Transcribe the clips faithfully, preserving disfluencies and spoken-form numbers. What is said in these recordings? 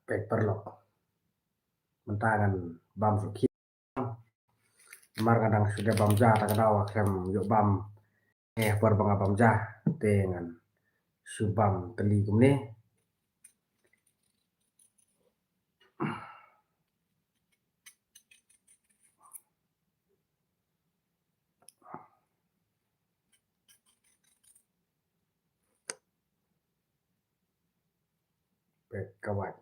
Peit paralok. Mynta ngan bam shuh khia. Namar nga dang shu dep bam ja, ta ka daw khlem ïoh bam. Eh, por ba nga bam ja te ngan shu bam tylli kumne. Peit ka wait.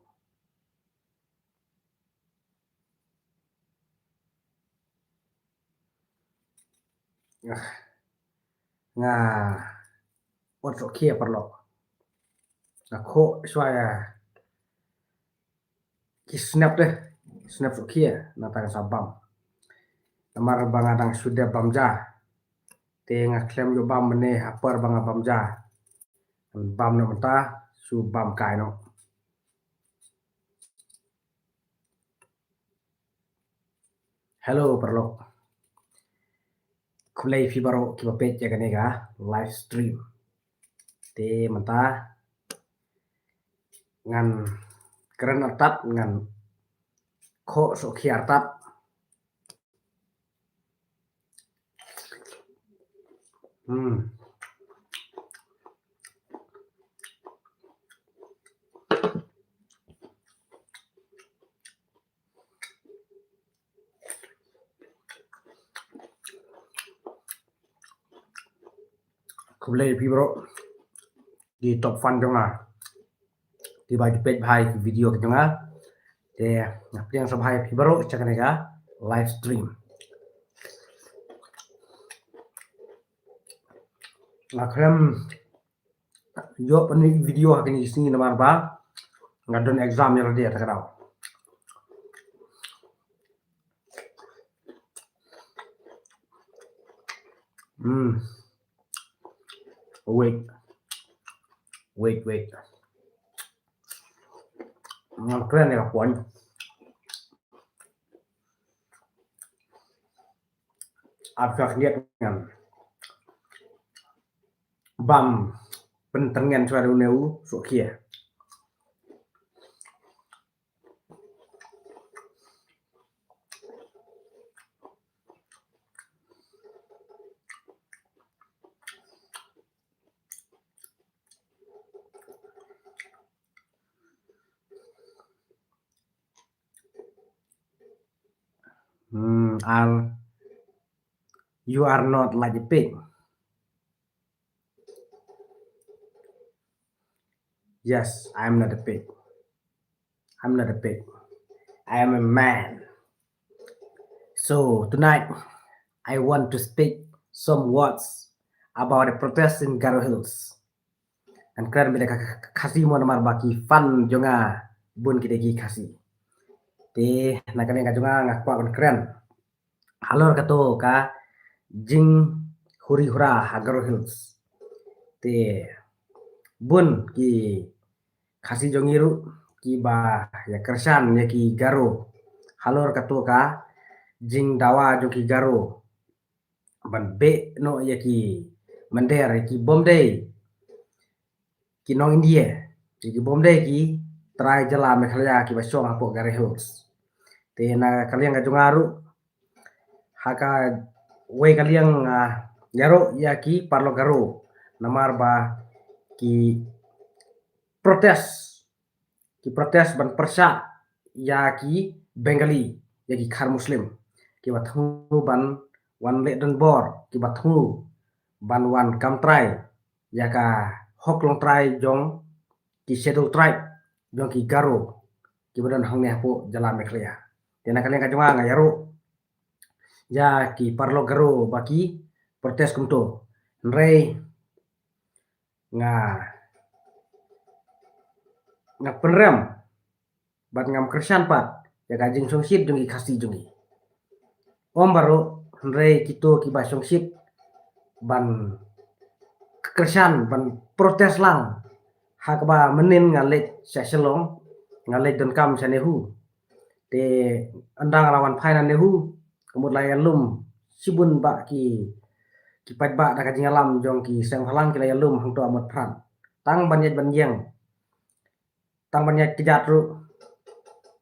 Nga, nga ot shuh khia paralok. Nga khoh shuwa ïa ki snap de, snap shuh khia, nangta ngan sa bam. Namar ba nga dang shu dep bam ja. Te nga khlem ïoh bam mynne ha por ba nga bam ja. Ngan bam noh mynta, shu bam kai noh. Hello paralok. Khublei phi baroh kiba peit ïa kane ka live stream. Te mynta ngan kren artat, ngan khoh shuh khia artat. Hmm. Khublei phi baroh ki top fan jong nga, kiba ju peit bha ïa ki video ki jong nga. Te nga pdiang sngewbha ïa phi baroh sha kane ka live stream. Nga khlem ïoh pynmih video ha kine ki sngi namar ba nga don exam ïa lade ta ka daw. Hmm. Wait. Wait, wait. Ngan kren ïa ka point. Ap ka khyndiat ngan bam pyntngen shuwa da une u shuh khia. Hmm, are, you are not like a pig. Yes, I am not a pig. I'm not a pig. I am a man. So tonight, I want to speak some words about the protest in Garo Hills. Ngan kren beit da ka Khasi mo namar ba ki fan jong nga bun ki dei ki Khasi. Te na ka liang ka jong nga nga kwah ban kren halor kato ka jinghuri hura ha Garo Hills. Te bun ki Khasi jong ngi ruh kiba ïa kyrshan ïa ki Garo halor kato ka jingdawa jong ki Garo ban beh noh ïa ki mynder, ïa ki bym dei ki nong India, ïa ki bym dei ki trai jylla Meghalaya kiba shong hapoh Garo Hills. Te na ka liang ka jong nga ruh, ha kawei ka liang, ah, ïaroh ïa ki paralok Garo namar ba ki protest, ki protest ban pyrshah ïa ki Bengali, ïa ki Khar Muslim kiba thmu ban wan leh donbor, kiba thmu ban wan kam trai ïa ka hok longtrai jong ki Scheduled Tribe, jong ki Garo kiba don hangne hapoh jylla Meghalaya. Te na ka liang ka jong nga nga ïaroh ïa ki paralok Garo ba ki protest kumto. Hynrei nga, nga pynrem bad ngam kyrshan pat ïa ka jingshongshit jong ki Khasi jong ngi. Ym baroh, hynrei kito kiba shongshit ban kyrshan, ban protest lang. Ha kaba mynnin nga leit sha Shillong, nga leit donkam sha NEHU. Te ynda nga la wan phai na NEHU, ka mut la ïalum shibun bah ki, ki paidbah da ka jingïalam jong ki seng bhalang, ki la ïalum hangto ha Motphran. Tang ban ïaid ban ïeng, tang ban ïaid kjat ruh,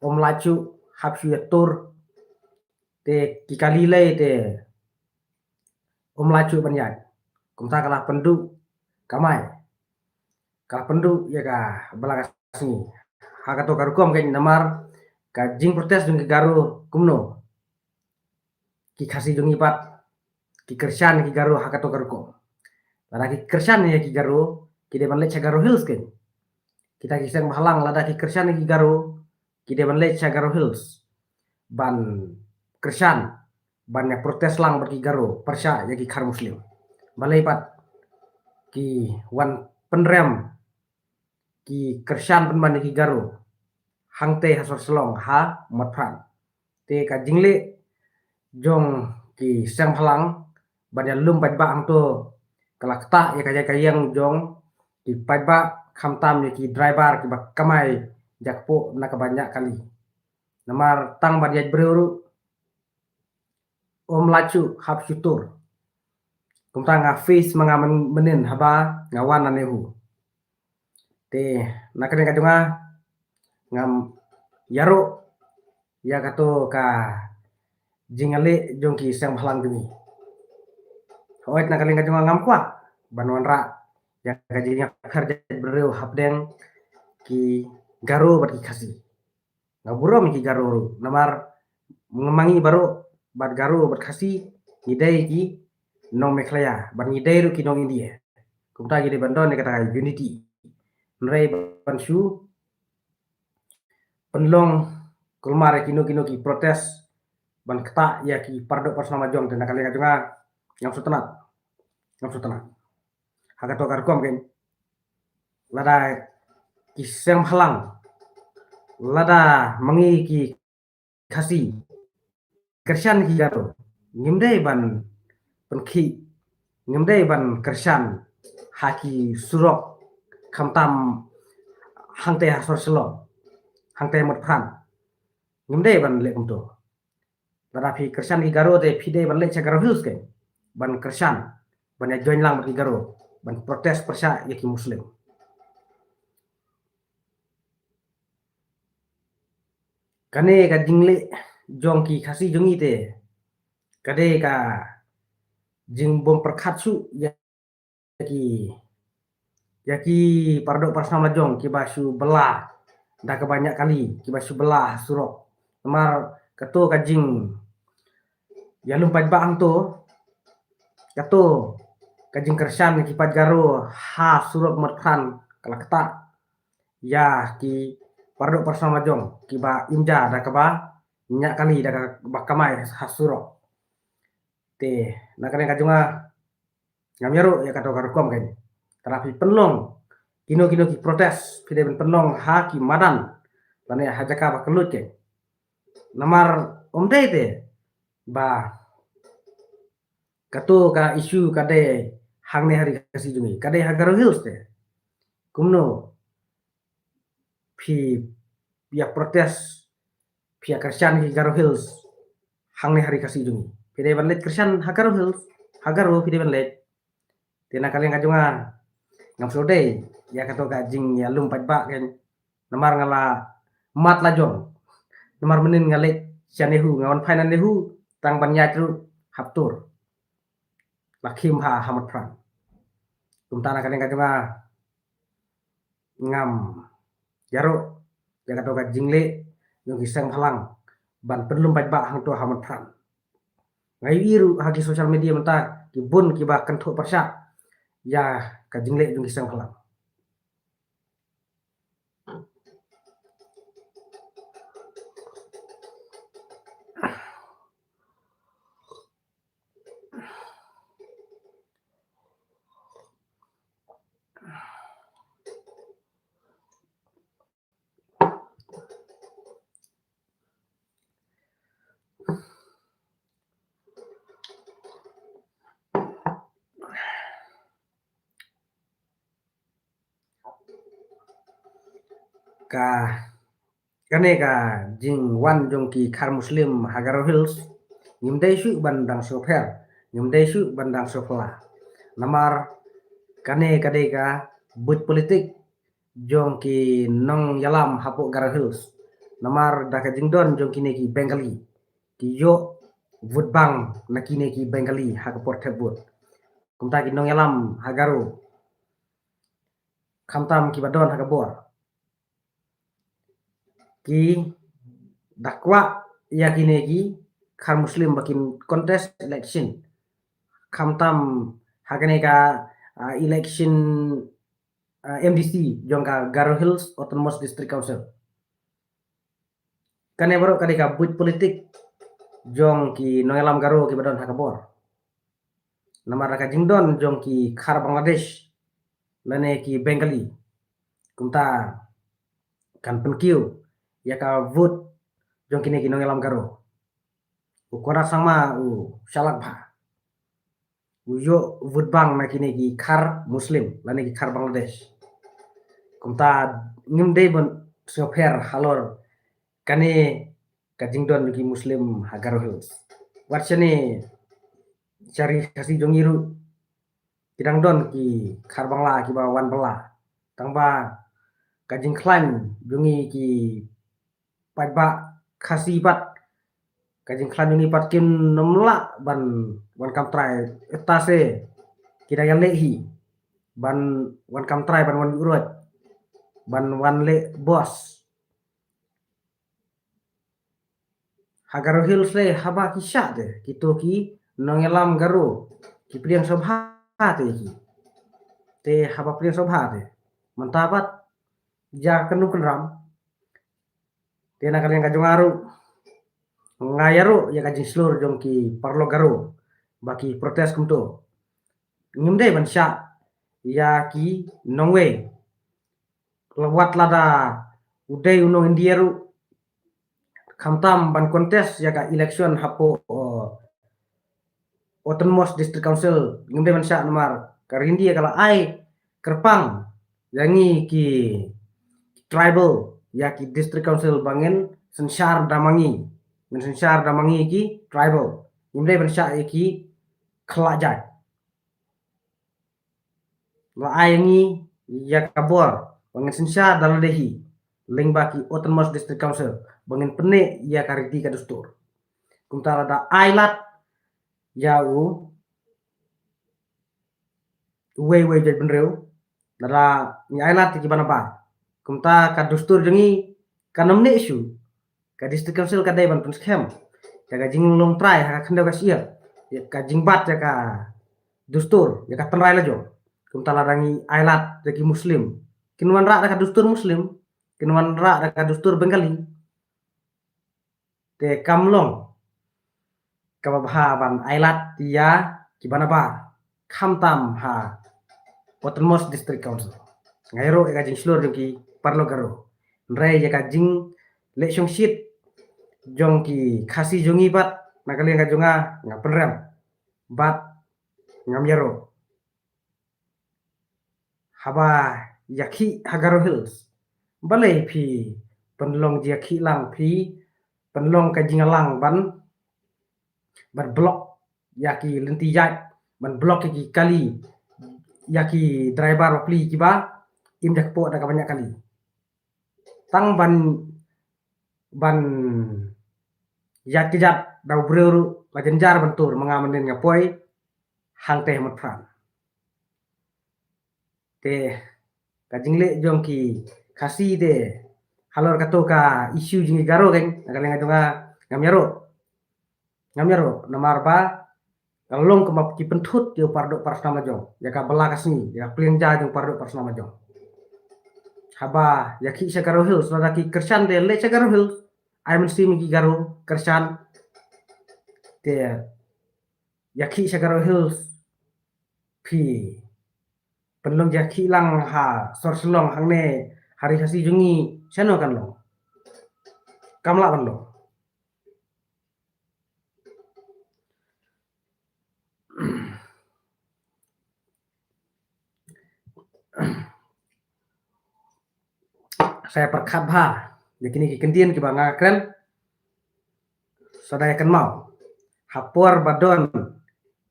um lah shuh hap shuh ïa tur, te ki kali lei te um lah shuh ban ïaid. Kumta ka la pynduh kamai, ka la pynduh ïa ka bala ka sngi. Ha kato ka rukom kein namar ka jingprotest jong ki Garo kumno, ki Khasi jong ngi pat ki kyrshan ki Garo ha kato ka rukom. Lada ki kyrshan ïa ki Garo, ki dei ban leit sha Garo Hills kein. Kita ki seng bhalang, lada ki kyrshan ïa ki Garo, ki dei ban leit sha Garo Hills ban kyrshan, ban ïa protest lang bad ki Garo pyrshah ïa ki Khar Muslim. Balei pat ki wan pynrem, ki kyrshan pynban ïa ki Garo hangtei ha sor Shillong, ha Motphran? Te ka jingleh jong ki seng bhalang ban ïalum paidbah hangto ka la ktah ïa ka ïeng jong ki paidbah, khamtam ïa ki driver kiba kamai jakpoh na ka bynta kali. Namar tang ban ïaid briew ruh um lah shuh hap shuh tur. Kumta nga face ma nga mynnin haba nga wan na NEHU. Te na ka liang ka jong nga, ngam ïaroh ïa kato ka jingïaleh jong ki seng bhalang jong ngi. Hooid, na ka liang ka jong nga ngam kwah ban wanrah ïa ka jingïapher jaitbynriew hapdeng ki Garo bad ki Khasi. Nga burom ïa ki Garo ruh namar ma ngi baroh bad Garo bad Khasi ngi dei ki nong Meghalaya bad ngi dei ruh ki nong India. Kumta ngi dei ban don ïa kata ka unity. Hynrei ban shu pynlong kulmar ïa kino kino ki protest ban ktah ïa ki paradoh parasnam lajong, te na ka liang ka jong nga ngam sngewtynnat. Ngam sngewtynnat. Ha kato ka rukom kein, lada ki seng bhalang, lada ma ngi ki Khasi kyrshan ki Garo, ngim dei ban pynkhih, ngim dei ban kyrshan ha ki surok, khamtam hangtei ha sor Shillong, hangtei Motphran. Ngim dei ban leh kumto. Lada phi kyrshan ki Garo te phi dei ban leit sha Garo Hills kein ban kyrshan, ban ïa join lang bad ki Garo ban protest pyrshah ïa ki Muslim. Kane ka jingleh jong ki Khasi jong ngi te ka dei ka jingbym pyrkhat shuh ïa ki, ïa ki paradoh parasnam lajong kiba shu bylla da kaba ñiah kali, kiba shu bylla ha surok. Namar kato ka jingïalum paidbah hangto, kato ka jingkyrshan ki paid Garo ha surok Motphran ka la ktah ïa ki paradoh parasnam lajong kiba im ja da kaba ñiah kali, da kaba kamai ha surok. Te na ka liang ka jong nga ngam ïaroh ïa kato ka rukom kein. Te lada phi pynlong kino kino ki protest, phi dei ban pynlong ha ki madan lane ha jaka ba kylluid kein. Namar ym dei te ba kato ka issue ka dei hangne ha ri Khasi jong ngi, ka dei ha Garo Hills te. Kumno phi ïa protest, phi ïa kyrshan ki Garo Hills hangne ha ri Khasi jong ngi? Phi dei ban leit kyrshan ha Garo Hills, ha Garo phi dei ban leit. Te na ka liang ka jong nga ngam sngewdei ïa kato ka jingïalum paidbah kein. Namar nga la mad lajong. Namar mynnin nga leit sha NEHU, nga wan phai na NEHU tang ban ïaid ruh hap tur. La khim ha, ha Motphran. Kumta na ka liang ka jong nga ngam ïaroh ïa kato ka jingleh jong ki seng bhalang ban pynlum paidbah hangto ha Motphran. Nga ïohi ruh ha ki social media mynta ki bun kiba kynthoh pyrshah ïa ka jingleh jong ki seng bhalang. Ka, kane ka jingwan jong ki Khar Muslim ha Garo Hills ngim dei shuh ban dang sngewpher, ngim dei shuh ban dang sngewphylla. Namar kane ka dei ka buit politik jong ki nongïalam hapoh Garo Hills. Namar da ka jingdon jong kine ki Bengali, ki ïoh vote bank na kine ki Bengali ha ka por thep vote. Kumta ki nongïalam ha Garo, khamtam kiba don ha ka bor, ki da kwah ïa kine ki Khar Muslim ba kin contest election, khamtam ha kane ka, ah, election, ah, M D C jong ka Garo Hills Autonomous District Council. Kane baroh ka dei ka buit politik jong ki nongïalam Garo kiba don ha ka bor. Namar da ka jingdon jong ki Khar Bangladesh lane ki Bengali, kumta kan pynkiew ïa ka vote jong kine ki nongïalam Garo. U Conrad Sangma u shalak bha, u ïoh vote bank na kine ki Khar Muslim lane ki Khar Bangladesh. Kumta ngim dei ban sngewpher halor kane ka jingdon ki Muslim ha Garo Hills. Wat shane sha ri Khasi jong ngi ruh ki dang don ki Khar Bangla kiba wan bylla. Tangba ka jingkhlaiñ jong ngi ki paidbah Khasi pat, ka jingkhlaiñ jong ngi pat kin nym lah ban wan kam trai, ita se ki dang ïaleh hi ban wan kam trai, ban wan ïuh roit, ban wan leh bos. Ha Garo Hills lei haba ki shah te kito ki nongïalam Garo ki pdiang sngewbha te ki. Te haba pdiang sngewbha te mynta pat ïa ka kynrum kynram. Te na ka liang ka jong nga ruh nga ïaroh ïa ka jingshlur jong ki paralok Garo ba ki protest kumto. Ngim dei ban shah ïa ki nongwei, wat lada u dei u nong India ruh, khamtam ban contest ïa ka election hapoh, uh, Autonomous District Council, ngim dei ban shah namar ka ri India ka la ai kyrpang ïa ngi ki tribal ïa ki District Council ba ngin synshar da ma ngi, ngin synshar da ma ngi ki tribal. Ngim dei ban shah ïa ki khlajai. La ai ngi ïa ka bor ba ngin synshar da lade hi lyngba ki Autonomous District Council ba ngin pyneh ïa ka riti ka dustur. Kumta lada ai lad ïa u uwei uwei u jaitbynriew, lada ngi ai lad ïa ki banabar, kumta ka dustur jong ngi kan ym neh shuh. Ka District Council ka dei ban pynskhem ïa ka jinglong trai ha ka khyndew ka shyiap, ïa ka jingbat ïa ka dustur, ïa ka tynrai lajong. Kumta lada ngi ai lad ïa ki Muslim, kin wanrah da ka dustur Muslim, kin wanrah da ka dustur Bengali. Te kam long kaba bha ban ai lad ïa ki banabar, khamtam ha Autonomous District Council. Nga ïaroh ïa ka jingshlur jong ki paralok Garo, hynrei ïa ka jingleh shongshit jong ki Khasi jong ngi pat na ka liang ka jong nga, nga pynrem bad ngam ïaroh. Haba ïakhih ha Garo Hills, balei phi pynlong jingïakhih lang, phi pynlong ka jingïalang ban, ban block ïa ki lynti ïaid, ban block ïa ki kali, ïa ki driver bapli kiba im jakpoh da ka bniah kali. Tang ban, ban ïaid kjat da u briew ruh la jynjar ban tur, ma nga mynnin nga poi hangtei ha Motphran. Te ka jingleh jong ki Khasi te halor kato ka issue jong ki Garo keiñ, na ka liang ka jong nga ngam ïaroh. Ngam ïaroh namar ba ka long kumba ki pynthut ïa u paradoh parasnam lajong, ïa ka bylla ka sngi, ïa ka pliang ja jong u paradoh parasnam lajong. Haba ïakhih sha Garo Hills, lada ki kyrshan te leit sha Garo Hills, ai mynsiem ki Garo kyrshan, te ïakhih sha Garo Hills, phi pynlong ïakhih lang ha sor Shillong hangne ha ri Khasi jong ngi, shano kan long? Kam lah ban long. Sa ïa pyrkhat bha ïa kine ki kyntien kiba nga kren. Sa da ïa kynmaw, ha por ba don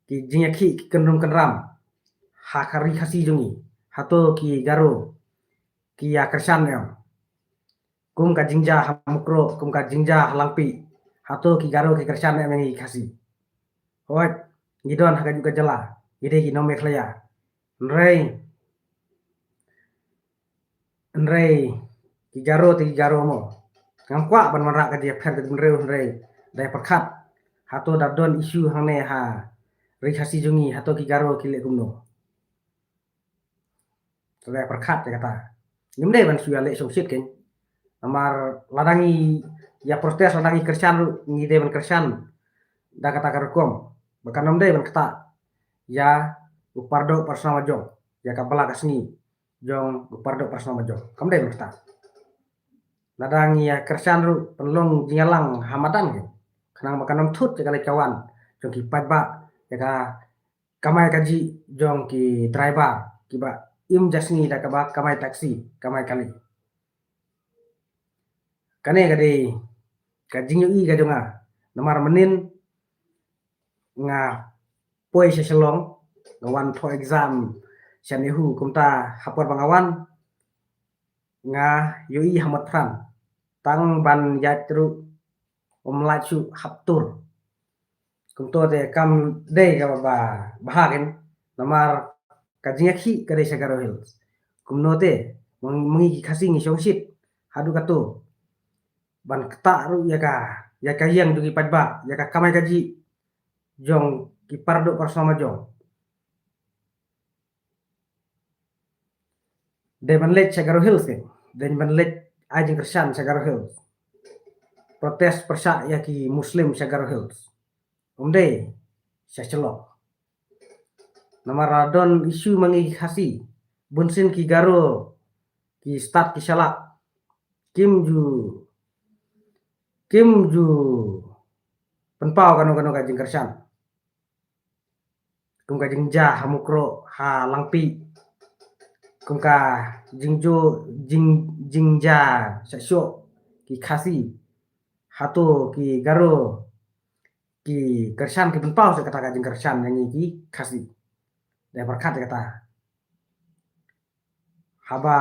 ki jingïakhih ki kynrum kynram ha ka ri Khasi jong ngi, hato ki Garo ki ïa kyrshan em? Kum ka jingjia ha Mukroh, kum ka jingjia ha Langpih. Hato ki Garo ki kyrshan ne em ngi Khasi? Hooid, ngi don ha ka juh ka jylla, ngi dei ki nong Meghalaya. Hynrei, hynrei ki Garo te ki Garo mo. Ngam kwah ban wanrah ka jingïapher ka jingriew, hynrei da ïa pyrkhat hato da don issue hangne ha ri Khasi jong ngi, hato ki Garo ki leh kumno. Te da ïa pyrkhat ïa kata. Ngim dei ban shu ïaleh shongshit kein. Namar lada ngi ïa protest, lada ngi kyrshan ruh, ngi dei ban kyrshan da kata ka rukom. Ba kan ym dei ban ktah ïa u pardoh parsnam majong, ïa ka bylla ka sngi jong u pardoh parsnam majong. Kam dei ban ktah. Lada ngi ïa kyrshan ruh, pynlong jingïalang ha madan kein, khnang ba kan ym thut ïa ka leit ka wan jong ki paidbah, ïa ka kamai kajih jong ki driver kiba im ja sngi da kaba kamai taxi, kamai kali. Kane ka dei ka jingïohi ka jong nga. Namar mynnin nga poi sha Shillong, nga wan thoh exam sha NEHU. Kumta ha por ba nga wan, nga ïohi ha Motphran, tang ban ïaid ruh ym lah shuh, hap tur. Kumto te kam dei kaba bha kein, namar ka jingïakhih ka dei sha Garo Hills. Kumno te, ma ngi, ma ngi ki Khasi ngi shongshit haduh kato ban ktah ruh ïa ka, ïa ka ïeng jong ki paidbah, ïa ka kamai kajih jong ki pardoh parsnam majong. Dei ban leit sha Garo Hills kein, dei ban leit ai jingkyrshan sha Garo Hills. Protest pyrshah ïa ki Muslim sha Garo Hills. Ym dei sha Shillong. Namar lada don issue ma ngi ki Khasi, bunsien ki Garo, ki stad ki shalak, kim ju, kim ju pynpaw kano kano ka jingkyrshan. Kum ka jingjia ha Mukroh, ha Langpih, kum ka jingju, jing, jingjia sha shoh ki Khasi, hato ki Garo ki kyrshan, ki pynpaw sha kata ka jingkyrshan ïa ngi ki Khasi. Da ïa pyrkhat ïa kata. Haba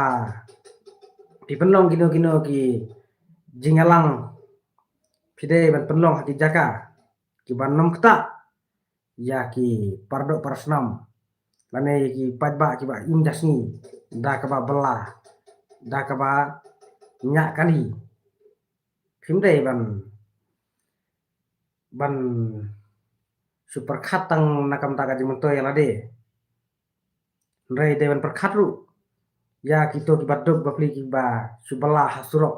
phi pynlong kino kino ki jingïalang, phi dei ban pynlong ha ki jaka kiban ym ktah ïa ki pardoh parsnam lane ïa ki paidbah kiba im ja sngi da kaba bylla, da kaba ñiah kali. Phim dei ban, ban shu pyrkhat tang na ka bynta ka jingmyntoi ïa lade. Hynrei dei ban pyrkhat ruh ïa kito kiba duk bapli kiba shu bylla ha surok.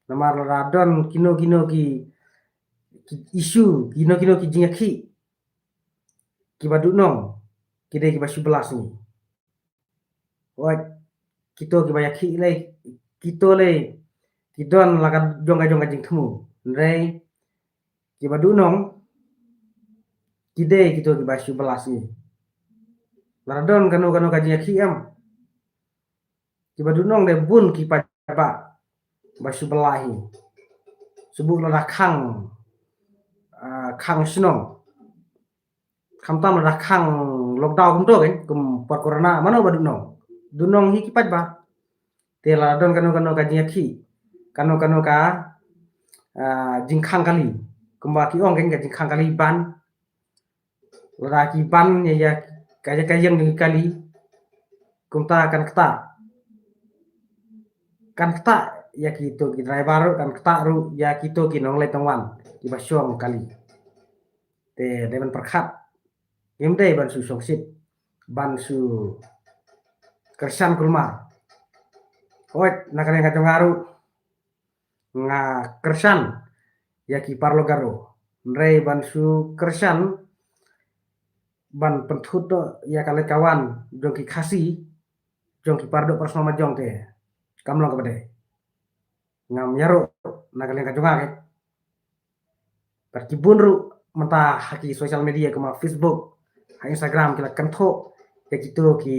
Namar lada don kino kino ki, ki issue, kino kino ki jingïakhih kiba duhnong, ki dei kiba shu bylla sngi. Wat kito kiba ïakhih lei, kito lei ki don la ka jong ka jong ka jingthmu. Hynrei kiba duhnong ki dei kito kiba shu bylla sngi. Lada don kano kano ka jingïakhih em, kiba duhnong dei bun ki paidbah ba shu bylla hi. Shu buh lada khang, ah, khang shnong. Khamtam lada khang lockdown kumto kein, kum por corona, mano ba duhnong? Duhnong hi ki paidbah. Te lada don kano kano ka jingïakhih, kano kano ka, ah, jingkhang kali, kumba ki ong kein, ka jingkhang kali ban. Lada ki ban ïa, ïa ka, ïa ka ïeng jong ki kali, kumta kan ktah, kan ktah ïa kito ki driver ruh, kan ktah ruh ïa kito ki nongleit nongwan kiba shong kali. Te dei ban pyrkhat. Ngim dei ban shu shongshit, ban shu kyrshan kulmar. Hooid, na ka liang ka jong nga ruh, nga kyrshan ïa ki paralok Garo. Hynrei ban shu kyrshan ban pynthut noh ïa ka leit ka wan jong ki Khasi, jong ki pardoh parasnam majong te kam long kaba dei. Ngam ïaroh na ka liang ka jong nga kein. Bad ki bun ruh mynta ha ki social media kum ha Facebook, ha Instagram ki la kynthoh ïa kito ki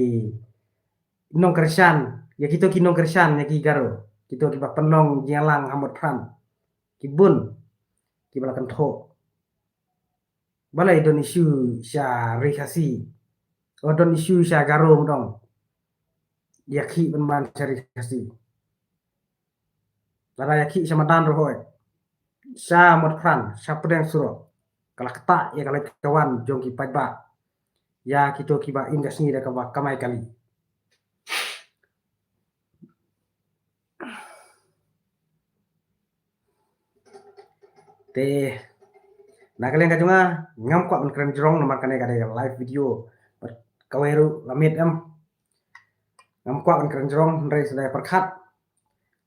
nongkyrshan, ïa kito ki nongkyrshan ïa ki Garo, kito kiba pynlong jingïalang ha Motphran. Ki bun kiba la kynthoh. Balei don issue sha ri Khasi? O, don issue sha Garo mdong. Ïakhih pynban sha ri Khasi. Lada ïa ki sha madan ruh hoi, sha Motphran, sha pdeng surok, ka la ktah ïa ka leit ka wan jong ki paidbah ïa kito kiba im ka sngi da kaba kamai kali. Te na ka liang ka jong nga, ngam kwah ban kren jrong namar kane ka dei live video. Bad kawei ruh la miet em. Ngam kwah ban kren jrong, hynrei sa dei pyrkhat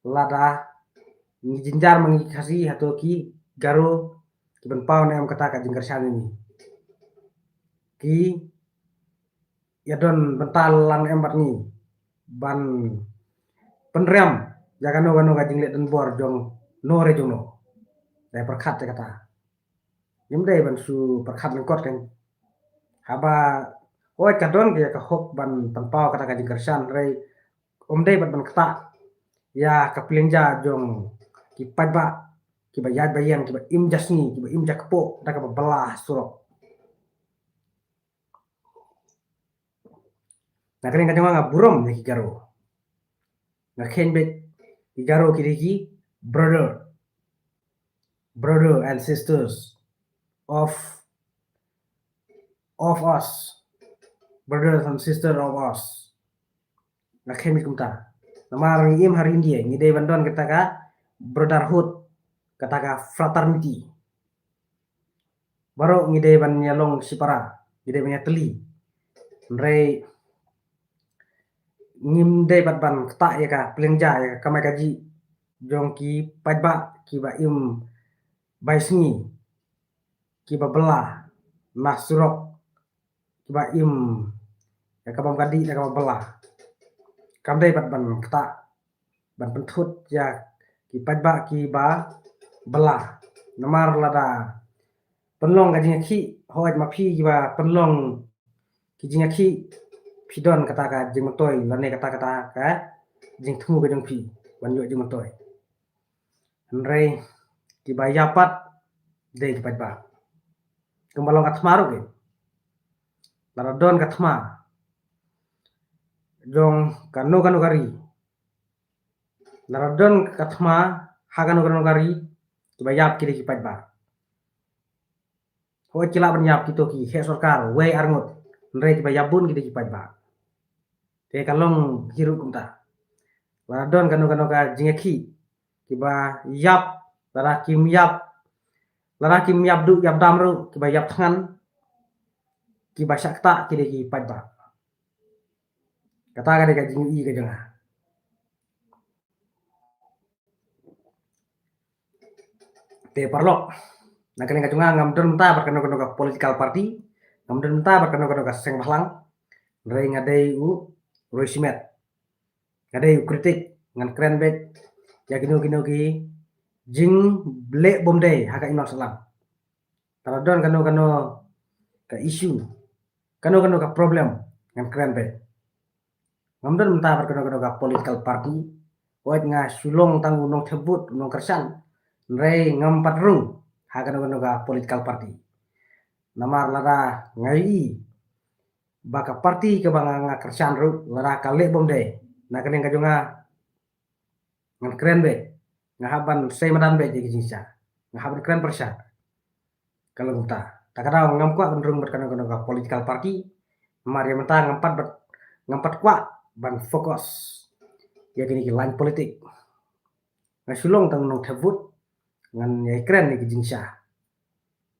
lada ngi jynjar ma ngi Khasi, hato ki Garo ki pynpaw ne em kata ka jingkyrshan ïa ngi? Ki ïa don bynta lang em bad ngi ban pynrem ïa kano kano ka jingleh donbor jong no re jong no? Dei pyrkhat te kata. Ngim dei ban shu pyrkhat lyngkot kan. Haba hoi ka don ka ïa ka hok ban pynpaw kata ka jingkyrshan, hynrei ym dei bad ban ktah ïa ka pliang ja jong ki paidbah kiba ïaid ba ïeng, kiba im ja sngi, kiba im ja kpoh da kaba bylla surok. Na ka liang ka jong nga, nga burom ïa ki Garo. Nga kheiñ beit ki Garo ki dei ki brother, brother and sisters of of us, brothers and sisters of us. Nga kheiñ beit kumta. Namar ngi im ha ri India, ngi dei ban don kata ka brotherhood, kata ka fraternity. Baroh ngi dei ban ïa long shipara, ngi dei ban ïa tylli. Hynrei ngim dei bad ban ktah ïa ka pliang ja, ïa ka kamai kajih jong ki paidbah kiba im bai sngi, kiba bylla na surok, kiba im ïa ka bam ka dih na kaba bylla. Kam dei bad ban ktah ban pynthut ïa ki paidbah kiba bylla. Namar lada pynlong ka jingïakhih, hooid ma phi kiba pynlong ki jingïakhih, phi don kata ka jingmyntoi lane kata, kata ka jingthmu ka jong phi ban ïoh jingmyntoi. Hynrei kiba ïap pat dei ki paidbah. Kumba long ka thma ruh ki. Lada don ka thma jong kano kano ka ri, lada don ka thma ha kano kano ka ri, kiba ïap ki dei ki paidbah. Hooid ki lah ban ïap kito ki heh sorkar wei ar ngut, hynrei kiba ïap bun ki dei ki paidbah. Te ka long hi ruh kumta. Lada don kano kano ka jingïakhih, kiba ïap, lada kim ïap, lada kim ïap duh ïap dam ruh, kiba ïap thngan, kiba shah ktah ki dei ki paidbah. Kata ka dei ka jingïohi ka jong nga. Te paralok, na ka liang ka jong nga, ngam don bynta bad kano kano ka political party, ngam don bynta bad kano kano ka seng bhalang. Hynrei nga dei u roi shimet, nga dei u kritik, ngan kren beit ïa kino kino ki jingleh bym dei ha ka imlang sahlang. Lada don kano kano ka issue, kano kano ka problem, ngan kren beit. Ngam don bynta bad kano kano ka political party. Hooid nga shu long tang u nongthep vote, u nongkyrshan, hynrei ngam pat rung ha kano kano ka political party. Namar lada nga ïohi ba ka party kaba nga, nga kyrshan ruh lada ka leh bym dei, na ka liang ka jong nga, ngan kren beit, nga hap ban sei madan beit ïa ki jingshisha, nga hap ban kren pyrshah. Ka long kumta. Ta ka daw ngam kwah ban rung bad kano kano ka political party. Namar ïa mynta ngam pat bad, ngam pat kwah ban focus ïa kine ki line politik. Nga shu long tang u nongthep vote, ngan ïai kren ïa ki jingshisha.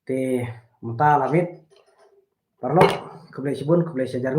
Te mynta la miet. Paralok, khublei shibun, khublei shihajar